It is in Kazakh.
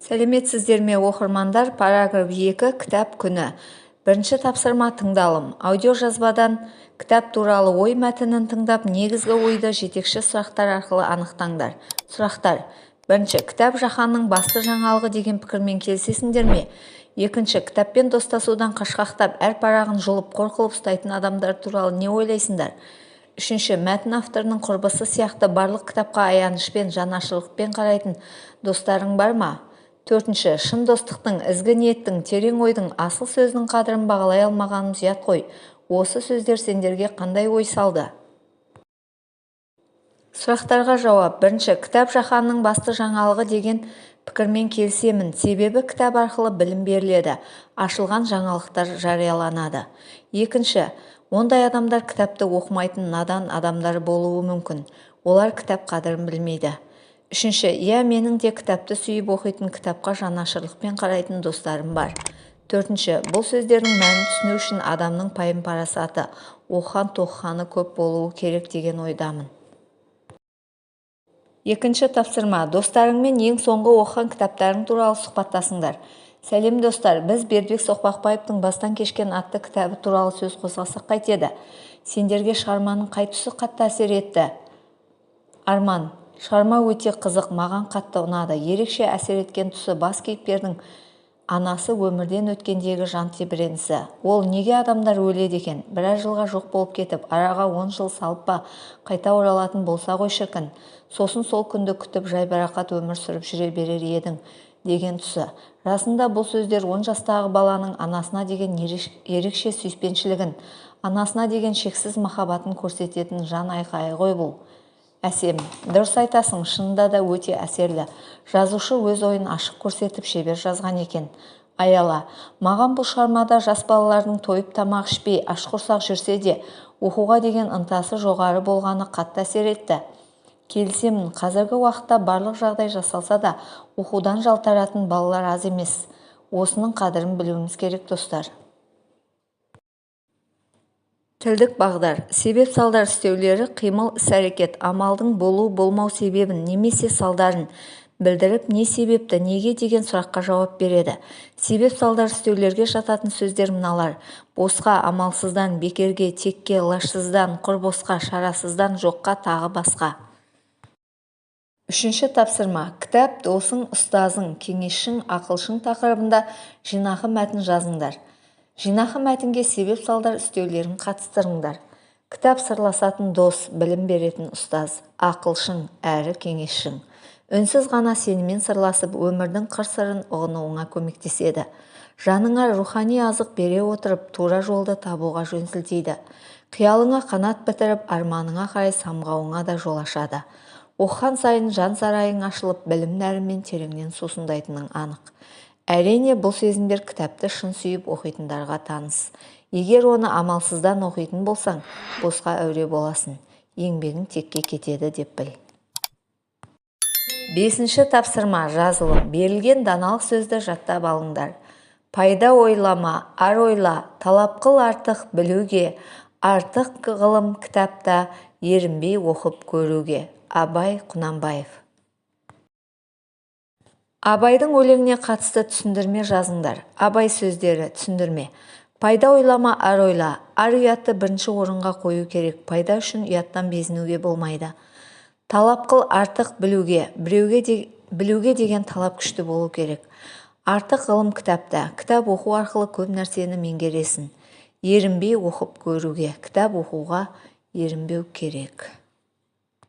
Сәлеметсіздер ме, оқырмандар! Параграф 2. Кітап күні. Бірінші тапсырма: тыңдалым. Аудиожазбадан «Кітап туралы ой» мәтінін тыңдап, негізгі ойды жетекші сұрақтар арқылы анықтаңдар. Сұрақтар. Бірінші: кітап жаһанның басты жаңалығы деген пікірмен келісесіңдер ме? Екінші: кітаппен достасудан қашқақтап, әр парағын жұлып, қор қылып ұстайтын адамдар туралы не ойлайсыңдар? Үшінші: мәтін авторының құрбысы сияқты барлық кітапқа аянышпен, жанашырлықпен қарайтын достарың бар ма? Төртінші: шын достықтың, ізгі ниеттің, терең ойдың, асыл сөздің қадірін бағалай алмағанымыз ұят қой. Осы сөздер сендерге қандай ой салды? Сұрақтарға жауап. Бірінші: кітап жаһанның басты жаңалығы деген пікірмен келісемін. Себебі кітап арқылы білім беріледі, ашылған жаңалықтар жарияланады. Екінші: ондай адамдар кітапты оқымайтын надан адамдар болуы мүмкін. Олар кітап қадірін білмейді. Үшінші: иә, менің де кітапты сүйіп оқитын, кітапқа жанашырлықпен қарайтын достарым бар. Төртінші: бұл сөздердің мәнін түсіну үшін адамның пайым-парасаты, оқыған-тоқығаны көп болуы керек деген ойдамын. Екінші тапсырма: достарыңмен ең соңғы оқыған кітаптарың туралы сұхбаттасыңдар. Сәлем, достар! Біз Бердібек Соқпақбаевтың «Бастан кешкен» атты кітабы туралы сөз қозғасақ қайтеді? Сендерге шығарманың қай тұсы қатты әсер етті? Арман: Шығарма өте қызық, маған қатты ұнады. Ерекше әсер еткен тұсы бас кейіпкердің анасы өмірден өткендегі жан тебіренісі. Ол «Неге адамдар өледі екен? Біраз жылға жоқ болып кетіп, араға 10 жыл салып па, қайта оралатын болса ғой, шіркін! Сосын сол күнді күтіп, жайбарақат өмір сүріп жүре берер едің» деген тұсы. Расында, бұл сөздер 10 жастағы баланың анасына деген ерекше сүйіспеншілігін, анасына деген шексіз махаббатын көрсететін жан айқайы ғой бұл. Әсем: Дұрыс айтасың, шынында да өте әсерлі. Жазушы өз ойын ашық көрсетіп, шебер жазған екен. Аяла: Маған бұл шығармада жас балалардың тойып тамақ ішпей, аш құрсақ жүрсе де, оқуға деген ынтасы жоғары болғаны қатты әсер етті. Келісемін, қазіргі уақытта барлық жағдай жасалса да, оқудан жалтаратын балалар аз емес. Осының қадірін білуіміз керек, достар. Тілдік бағдар. Себеп-салдар үстеулері қимыл, іс-әрекет, амалдың болу-болмау себебін немесе салдарын білдіріп, не себепті, неге деген сұраққа жауап береді. Себеп-салдар үстеулерге жататын сөздер мыналар: босқа, амалсыздан, бекерге, текке, лажсыздан, құр босқа, шарасыздан, жоққа, тағы басқа. Үшінші тапсырма: «Кітап – досың, ұстазың, кеңесшің, ақылшың» тақырыбында жинақы мәтін жазыңдар. Жинақы мәтінге себеп-салдар үстеулерін қатыстырыңдар. Кітап – сырласатын дос, білім беретін ұстаз, ақылшың әрі кеңесшің. Үнсіз ғана сенімен сырласып, өмірдің қыр-сырын ұғынуыңа көмектеседі. Жаныңа рухани азық бере отырып, тура жолды табуға жөн сілтейді. Қиялыңа қанат бітіріп, арманыңа қарай самғауыңа да жол ашады. Оқыған сайын жан сарайың ашылып, білім нәрімен тереңнен сусындайтының анық. Әрине, бұл сезімдер кітапты шын сүйіп оқитындарға таныс. Егер оны амалсыздан оқитын болсаң, босқа әуре боласың, еңбегің текке кетеді деп біл. Бесінші тапсырма: жазылым. Берілген даналық сөзді жаттап алыңдар. Пайда ойлама, ар ойла, талап қыл артық білуге. Артық ғылым кітапта, ерінбей оқып көруге. Абай Құнанбаев. Абайдың өлеңіне қатысты түсіндірме жазыңдар. Абай сөздері. Түсіндірме: Пайда ойлама, ар ойла. Ар ұятты бірінші орынға қою керек. Пайда үшін ұяттан безінуге болмайды. Талап қыл артық білуге. Біреуге де, білуге деген талап күшті болу керек. Артық ғылым кітапта. Кітап оқу арқылы көп нәрсені меңгересің. Ерінбей оқып көруге. Кітап оқуға ерінбеу керек.